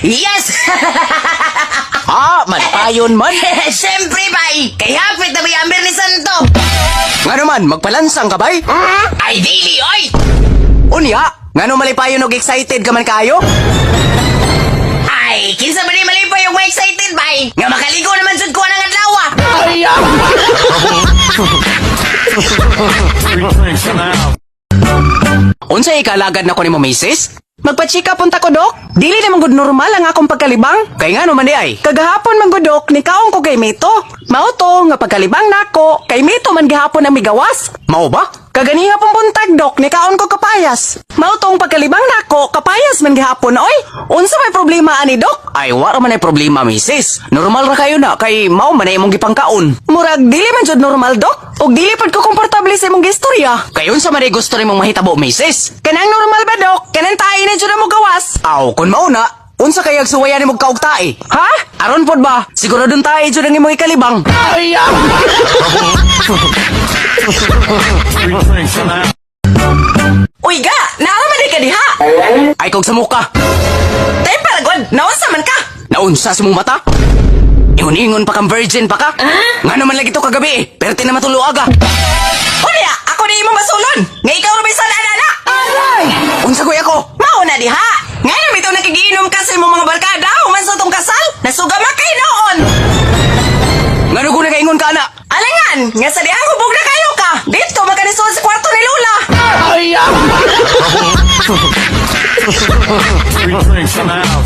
Yes! Ah, malipayon man. Siyempre, bay! Kay hapit na may amber ni Santo! Nga naman, magpalansang ka bay? Ay, dili, oy! Unya, ngano malipayon og excited ka man kayo? Ay, kinsa ba ni malipay yung excited, bay? Nga makaligo naman sud ko ng adlaw, ah. Unsa ikalagad na ko nimo, misis? Magpa-check up unta ko, Dok. Dili na man gud normal ang akong pagkalibang. Kay ngano man di ay? Kagahapon man gud, Dok, nikaon ko kay Mito. Mao to nga pagkalibang nako, kay Mito man gihapon ang migawas. Mao ba? Kaganiha pong buntag, Dok, nikaon ko kapayas. Mao tong pagkalibang nako, kapayas man gihapon oy. Unsa may problema ani, Dok? Ay, wala man ay problema, misis. Normal ra kayo na kay mao man ay imong gipangkaon. Murag dili man jud normal, Dok. Og dili pud ko komportable sa imong gistorya. Kay unsa man ay gusto nimong mahitabo, misis? Kanang normal ba, Dok? Kanang tae na jud ang mogawas. Aw, kun mao na, unsa kay ag suwayan nimog kaog tae? Ha? Aron pod ba? Siguro dun tae jud ang imong ikalibang. Uy ga, naa man di ka diha. Ay kog sa muka. Tay paragod, naunsa man ka? Naunsa sa mong mata? Ingon-ingon pa kang virgin pa ka? Nga naman lagi to kagabi eh. Pero na matuluag ah. Unya, ako ni imong masulon. Nga ikaw ra may sana na. Aray! Unsa koy ako? Mao na diha. Nga naman ito nakigiinom ka sa imong mga barkada human sa tong kasal. Nasuga kay noon. Nga ko nagaingon ka na? Alangan, nga sa diha hubog na kayo ka. Dito makanisod sa kwarto ni Lola. Three drinks and out.